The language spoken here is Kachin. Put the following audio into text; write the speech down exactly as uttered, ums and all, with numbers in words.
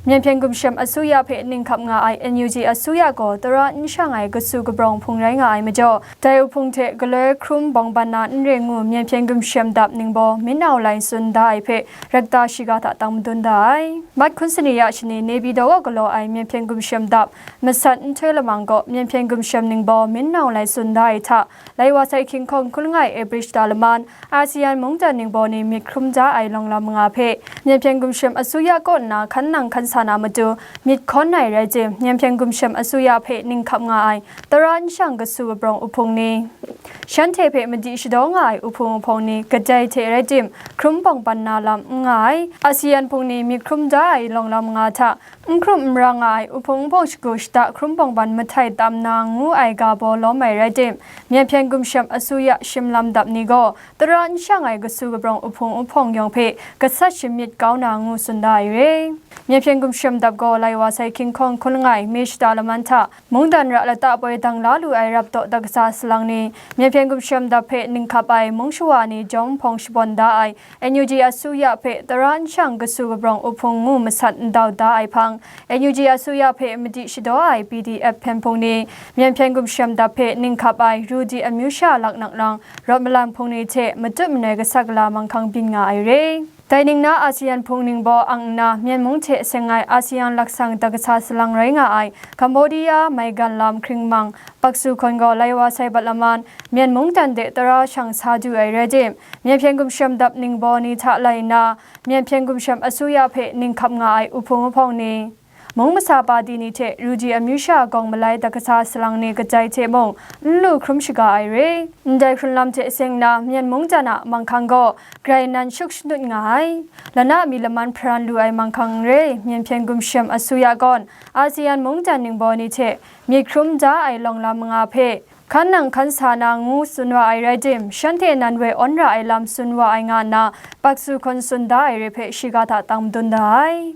Myen Hpyen Gumshem Asuya hpe ninghkap nga ai N U G Asuya gaw tara n shang ai kasu kabrawng hpung rai nga ai majaw, dai uhpung hte galoi hkrum bawng ban na n re ngu Myen Hpyen Gumshem dap ningbaw Min Aung Hlaing tsun da ai hpe rakta shiga hta tang madun da ai. Mat hkun sani ya shani Naypyidaw kaw galaw ai Myen Hpyen Gumshem dap masat nhtoi lamang gaw Myen Hpyen Gumshem ningbaw Min Aung Hlaing tsun da ai hta, lai wa sai hkying hkawng hkun langai April shata laman, ASEAN mungdan ningbaw ni myit hkrum da ai lawng lam nga hpe, Myen Hpyen Gumshem Asuya kaw nna hkan nang hkan sa na matu myit hkawn ai rai tim, Myen Hpyen Gumshem Asuya hpe ninghkap nga ai tara n shang kasu kabrawng uhpung ni, shanhte hpe madi shadaw nga ai uhpung uhpawng ni, kadai hte rai tim, hkrum bawng ban na lam n nga ai. ASEAN hpung ni myit hkrum da ai lawng lam nga hta, n hkrum n ra nga ai uhpung uhpawng shagu shata hkrum bawng ban mahtai tam na ngu ai ga baw lawm ai rai tim, Myen Hpyen Gumshem Asuya shim lam dap ni gaw tara n shang ai kasu kabrawng uhpung uhpawng yawng hpe gasat shamyit kau na ngu tsun da ai re. Myen Hpyen Gumshem dap gaw lai wa sai hkying hkawng hkun langai May shata laman hta, mungdan ra lata poi dang la lu ai rap taw dakasa salang ni, Myen Hpyen Gumshem dap hpe ninghkap ai mung shawa ni jawm hpawng shabawn da ai N U G Asuya hpe tara n shang kasu kabrawng uhpung ngu masat ndau da ai hpang, N U G Asuya hpe madi shadaw ai P D F hpyen hpung ni, Myen Hpyen Gumshem dap hpe ninghkap ai Rudi amyu sha laknak lang rawt malang hpung ni hte matut manoi gasat gala manghkang byin nga ai re. Dai ning na ASEAN hpung ningbaw ang nna Myen mung hte seng ai ASEAN laksang dakasa salang rai nga ai Cambodia maigan lam hkring mang Pak Su Khon gaw lai wa sai bat laman Myen mungdan de tara shang sa du ai rai tim, Myen Hpyen Gumshem dap ningbaw ni hta lai nna, Myen Hpyen Gumshem Asuya hpe ninghkap nga ai uhpung uhpawng ni, mung masa padi ni hte Rudi amyu sha gawng malai dakasa salang ni kadai hte mung n lu hkrum shaga ai re. Ndai hkrun lam hte seng na Myen mungdan a manghkang gaw grai nan shuk shanut nga ai. Lana mi laman hparan lu ai manghkang n re, Myen Hpyen Gumshem Asuya gaw ASEAN mungdan ningbaw ni hte myit hkrum da ai lawng lam nga hpe, hkan nang hkan sa na ngu tsun wa ai rai tim, shanhte nan woi awn ra ai lam tsun wa ai nga nna, Pak Su Khon tsun da ai re hpe shiga hta tang madun da ai.